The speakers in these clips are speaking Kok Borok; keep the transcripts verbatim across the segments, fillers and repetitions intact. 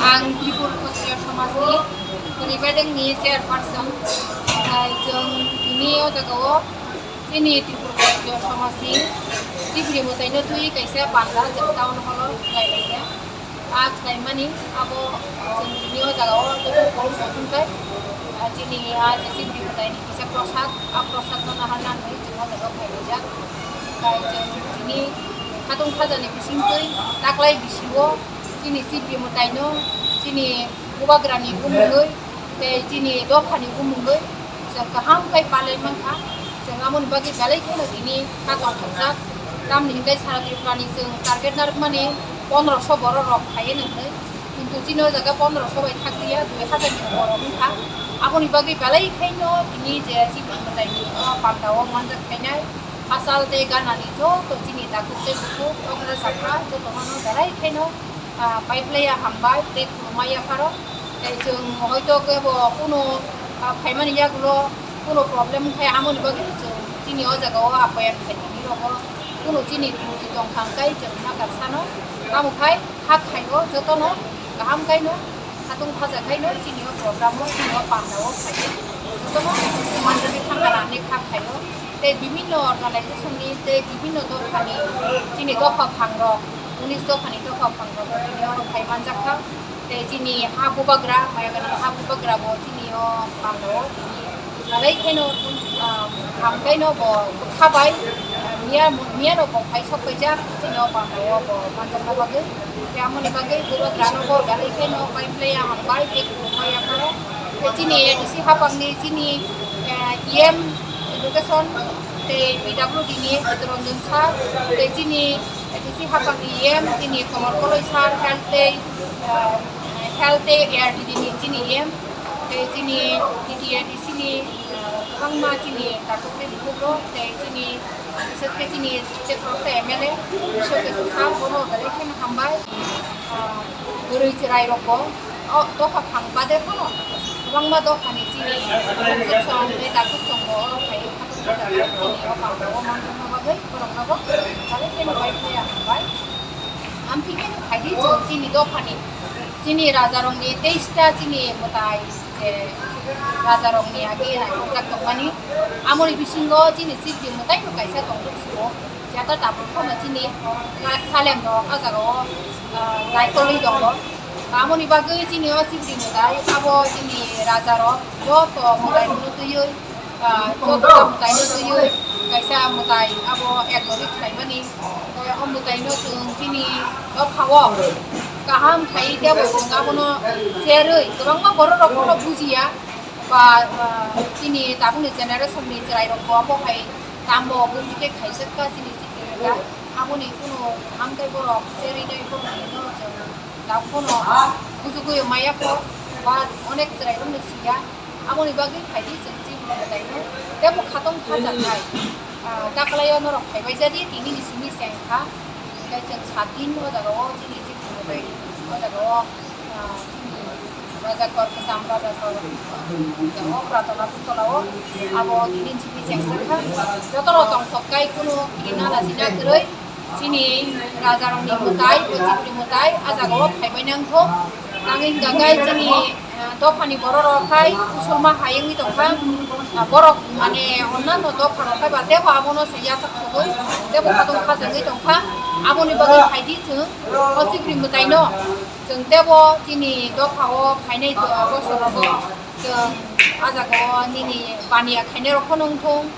Ang Tripura Khotriya Samajni Ribadengni chairperson. Hai chwng tini o jagao chini Tripura Khotriya Samajni Chibri mwtaino twi kaisa panda chwng town hall o khlailaikha. A khlaimani abo chwng tini o jagao joto borok muchungkhai, ah, chini a je Chibri mwtaini kisa prosad, a prosad no naharna hinwi chwng o jagao phailaijak. Kai chwng tini khatung khajani bisingtwi taklai bisingo chini Chibri mwtaino chini bubagrani bumungwi tei chini dophani bumungwi chwng kaham khe palai mankha. Chwng amoni bagwi belai kheno tini kha tongthokjak. Tamni hinkhe sara Tripurani chwng target narwkmani pondroso borok rok phaiwi hinwi. Kintu chini o jaga pondroso bai thakliya, dui hajar ni borok wngkha. Aboni bagwi belai kheno tini je Chibri mwtaini o panda o manjak khainai. Hachal tei ganani joto chini takhuk tei bukhuk okra chakra joto no belai kheno, ah, paiplaiya hambai tei khulumaiya pharo. Tei chwng hoito kebo kuno, ah, phaimani yagulo kuno problem khe amoni bagwi chwng chini o jagao apoyan khaitini rogo kuno chini duty tongkha hwnkhe chwng ma karsano tamo khai ha khaio jotono kaham khaino khatung khaja khaino chini o program o chini o panda o khaio jotono manjagwi thangkha na hinwi kha khaio. Tei bibinno organization ni tei bibinno dophani chini dopha phangrok, unis dophani dopha phangrok tini oro phai manjakha. Tei chini ha bubagra, maya gwnang ha bubagra bo chini o panda o tini belai kheno, ah, hamkhaino bo bwkha bai, ah, miya, miya rok bo phai sok paijak chini o panda o bo manjakna bagwi. Tei amoni bagwi bubagra no bo belai kheno pai phlaiya hambai tei khulumaiya phano. Tei chini A D C hapangni chini, eh, E M education tei P W D ni Chittaranjan sir tei chini A D C hapangni E M chini Komol Koloi sir health tei, eh, health tei A R D D ni chini E M tei chini T T A D C ni, eh, kwbangma chini takhuk tei bukhuk rok tei chini bises khe chini tei khoroksa M L A Bishwajit sir bono belai kheno hambai. Ah, bwrwi chwrai rok bo o dopha phang bade phano kwbangma dophani chini khoroksa song tei takhuk song bo oro phai khatung bwsajak chini o panda o manjakna bagwi borok nogo belai kheno bai phlaiya hambai. Amtwi kheno phaidi chwng chini dophani, chini rajarokni teista chini mwtai je rajarokni age naikoljak tongmani. Amoni bisingo chini Chibri mwtaino kaisa tongthok sugo. Jata tabuk phano chini ka-, kalem rok a jaga o, ah, naikolwi tongo. Amoni bagwi chini o Chibri mwtai abo chini raja rok joto mwtai rokno twiwi, ah, joto mwtai no twiwi kaisa mwtai abo ek logwi khlaimani. Tei o mwtai no chwng chini dopha o kaham khlaiwi tebo chwng abono cherwi kwbangma borok rok bono bujiya. Ba, ah, chini tabukni generation ni chwrai rok bo abo hai tamo bumtwi khe khaijak kha chini Chibri mwtai. Aboni kunu kaham khe borok cherwi nai borok ni no chwng tabuk bono bujugwi maya kho ba onek chwrai rok no siya. Aboni bagwi phaidi chwng Chibri mwtai no tebo khatong khajaknai. Ah, takwlai o norok phaibai jadi tini ni simi cheng kha. Hingkhe chwng sat din o jaga o chini Chibri mwtai o jaga o, ah, chini Rajakor, kwcham Rajakor, o Pratona Buttola o, abo tini chini chengjakha. Jotono tongthok kai kunu kiri nala sina kwrwi, chini rajarokni mwtai, o Chibri mwtai, a jaga o phaibai nangkho. Tangwi hwnkha khe chini, ah, dophani borok rok khai kusulma hai wngwi tongkha. Ah, borok mane onnano dopha rok khai ba tebo abono se yachak sugwi tebo khatong khajagwi tongkha. Aboni bagwi phaidi chwng o Chibri mwtaino. Chwng tebo chini dopha o phainai bosorogo chwng a jaga o nini baniya khainai rok phano wngthung.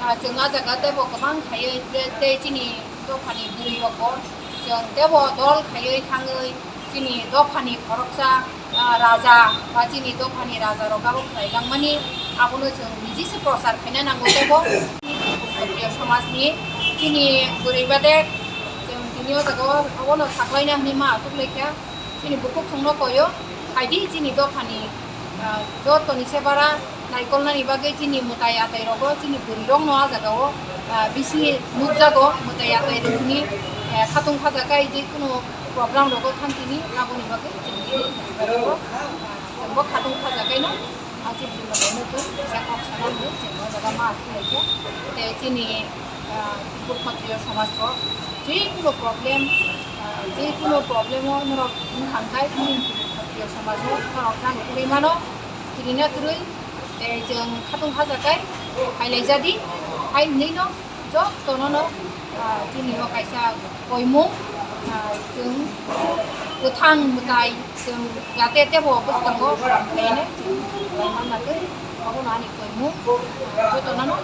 Ah, chwng a jaga tebo kwbang khaiwi tei chini dophani bwrwi rokbo chwng tebo dol khaiwi thangwi chini dophani khoroksa, ah, raja ba chini dophani raja rok abo khlai langmani abono chwng niji se prochar khaina nango tebo. Kshatriya somajni chini bwrwi bade chwng tini o jaga o obono saklaina hinwi ma achuk laikha. Chini bukhuk chwngno koyo, phaidi chini dophani, ah, jotoni sebara naikolnani bagwi chini mwtai atai rogo, chini bwrwi rokno a jaga o, ah, bisi nukjago mwtai atai rwthwngni, eh, khatung khajakai je kunu program rogo thang tini aboni bagwi chini bwrwi rok, ah, chwngbo khatung khajakaino. Achi bini bagwi no twi kaisa kok sana hinwi chwng o jaga ma aswk lai khe. Tei chini, ah, Tripura Kshatriya somaj rok je kuno problem, ah, je kuno problem o norok wng thang khai chini Tripura Kshatriya Somajo khoroksa no kwrwi mano, kwrwino kwrwi tei chwng khatung khajakai phailaijadi, hai hwnwino jotono no, ah, chini o kaisa koimung, ah, chwng kwthang mwtai chwng jate tebo bwskango khainai chwng khlai manna twi, obono ani koimung, ah, jotono no.